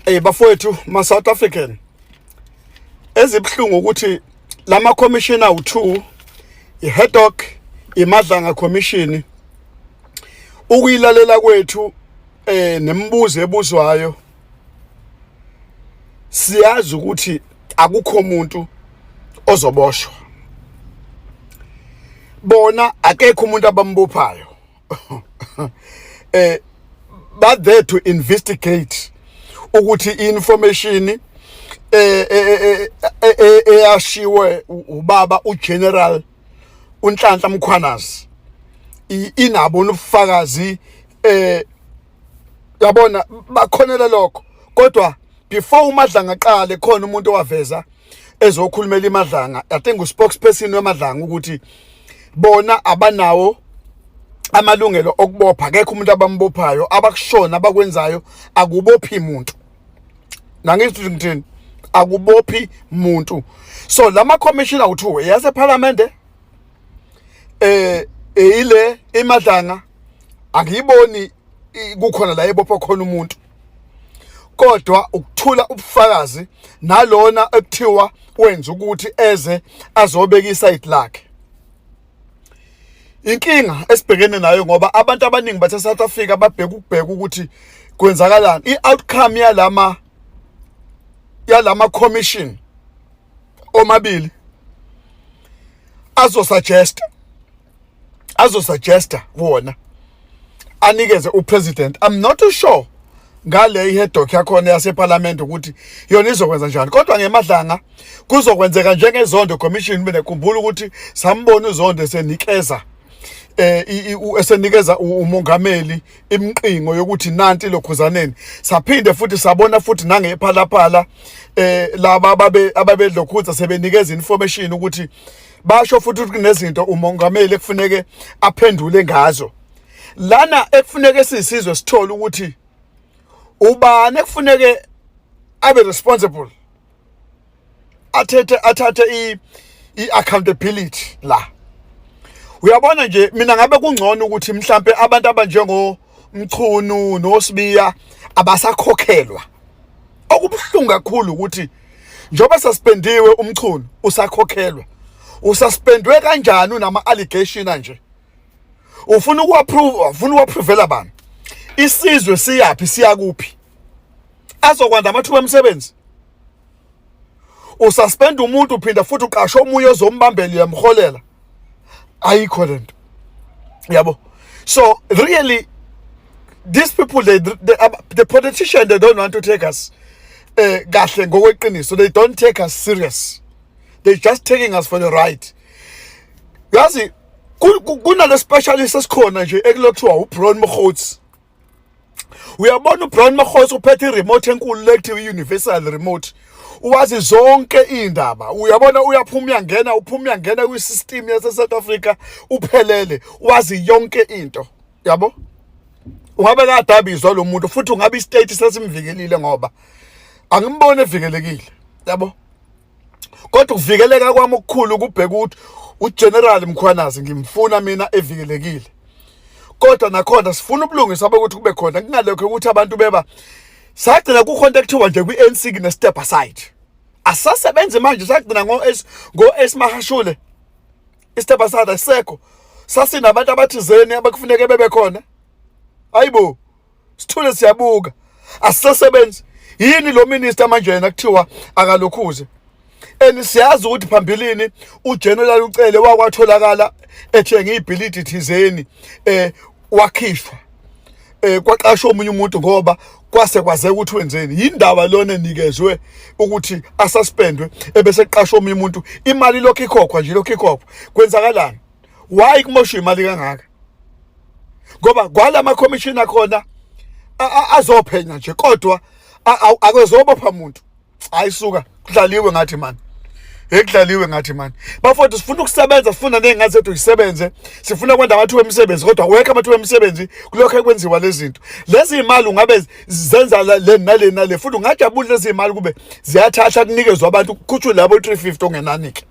Hey bafowethu, ma South African, ezibuhlungu ukuthi lama commissioner u2, iHaddock, iMadlanga Commission, ukuyilalela kwethu nemibuzo ebuzwayo, siyazi ukuthi akukho umuntu ozoboshwa. Bona akekho umuntu abambophayo. Ba there to investigate ukuthi information eyashiwe ubaba uGeneral uNhlanhla Mkhwanazi inabo ubufakazi. Yabona, bakhonela lokho, kodwa before uMadlanga aqale, khona umuntu owaveza ezokhulumela iMadlanga, I think uspokesperson weMadlanga, ukuthi bona abanawo amalungelo okubopha. Akekho umuntu abambophayo. Abakushona abakwenzayo akubophi umuntu. Nangithi ngithini? Akubophi muntu. So lama commissioner u2 yaseParliament, eyile iMadlanga, angiyiboni kukhona la ebopha khona umuntu, kodwa ukuthula ubufakazi nalona ekuthiwa wenza ukuthi eze azobeka iside lakhe. Inkinga esibhekene nayo, ngoba abantu abaningi bathe South Africa babheka ukubheka ukuthi kwenzakalani, i-outcome yalama commission omabili azosuggesta wona anikeze upresident. I'm not too sure ngale iHaddock yakhona yaseParliament ukuthi yona izokwenza njani, kodwa ngeMadlanga kuzokwenzeka njengeZondo Commission. Mina khumbula ukuthi sambona uZondo esenikeza esenikeza umongameli imqingo yokuthi nanti lokhuzaneni. Saphinde futhi sabona futhi nangePhala Phala laba ababe ababedlokhutha sebenikeza information ukuthi basho futhi ukuthi kunezinto umongameli ekufuneke aphendule ngazo. Lana ekufuneke sisizwe sithole ukuthi ubani ekufuneke abe responsible, athethe athathe i accountability la. Uyabona nje, mina ngabe kungcono ukuthi mhlambe abantu abanjengo Mchunu noSibiya abasakhokhelwa. Okubuhlungu kakhulu ukuthi njengoba suspendiwe uMchunu, usakhokhelwa. Ususpendwe kanjani unama allegation nje? Ufuna ukuapprove, ufuna ukuapprovela bani? Isizwe siyaphi, siyakuphi? Azokwanda amathuba emisebenzi? Ususpend umuntu, uphinda futhi uqasha omunye ozombambela, uyamholela. Ayikho lento, yabo. So really, these people, the politician, they don't want to take us kahle ngokweqiniso. They don't take us serious, they just taking us for the right. Yazi, kunale specialist esikhona nje ekulothiwa uBrown Mogotsi. Uyabona, uBrown Mogotsi uphethe iremote enkulu lekuthiwa i-universal remote, wazi zonke indaba. Uyabona, uyaphuma uyangena, uphuma uyangena kwi-system yase South Africa, uphelele, wazi yonke into, yabo. Ungabe kade abizwa lo muntu futhi, ungabe istate sesimvikelile, ngoba angimboni evikelekile, yabo. Kodwa ukuvikeleka kwami okukhulu kubheka ukuthi uGeneral Mkhwanazi ngimfuna mina evikelekile, kodwa nakhona sifuna ubulungiswa bokuthi kube khona, kungalokho ukuthi abantu beba sagcina kukhona into ekuthiwa nje kwi-ANC kune step aside, asasebenzi manje. Sagcina ngo S Magashule, istep aside asisekho. Sasinabantu abathizeni abakufuneke bebe khona. Hayibo, sithule siyabuka, asisasebenzi. Yini lo minister manje yena kuthiwa akalokhuze? And siyazi ukuthi phambilini uGeneral uCele wakwatholakala ethenga ibhilidi thizeni, wakhishwa, kwaqashwa omunye umuntu ngoba kwase kwazeka ukuthi wenzeni. Yindaba lona enikezwe ukuthi asuspendwe ebese qashwa omunye umuntu, imali lokhu ikhokhwa nje, lokhu ikhokhwa. Kwenzakalani? Why kumoshwa imali kangaka? Ngoba kwalama commission akhona azophenya nje, kodwa akezobopha umuntu. Hayi suka, kudlaliwe ngathi man, ekudlaliwe ngathi man. Bafowethu, sifuna ukusebenza, sifuna ney'ngane zethu zisebenze, sifuna kwanda amathuba emisebenzi, kodwa awekho amathuba emisebenzi kulokho ekwenziwa lezi zinto. Lezi y'mali ungabe zenza le nale nale, futhi ungajabuli lezi y'mali kube ziyathatha kunikezwe abantu, kukhutshwe labo 350 ongenani-ke.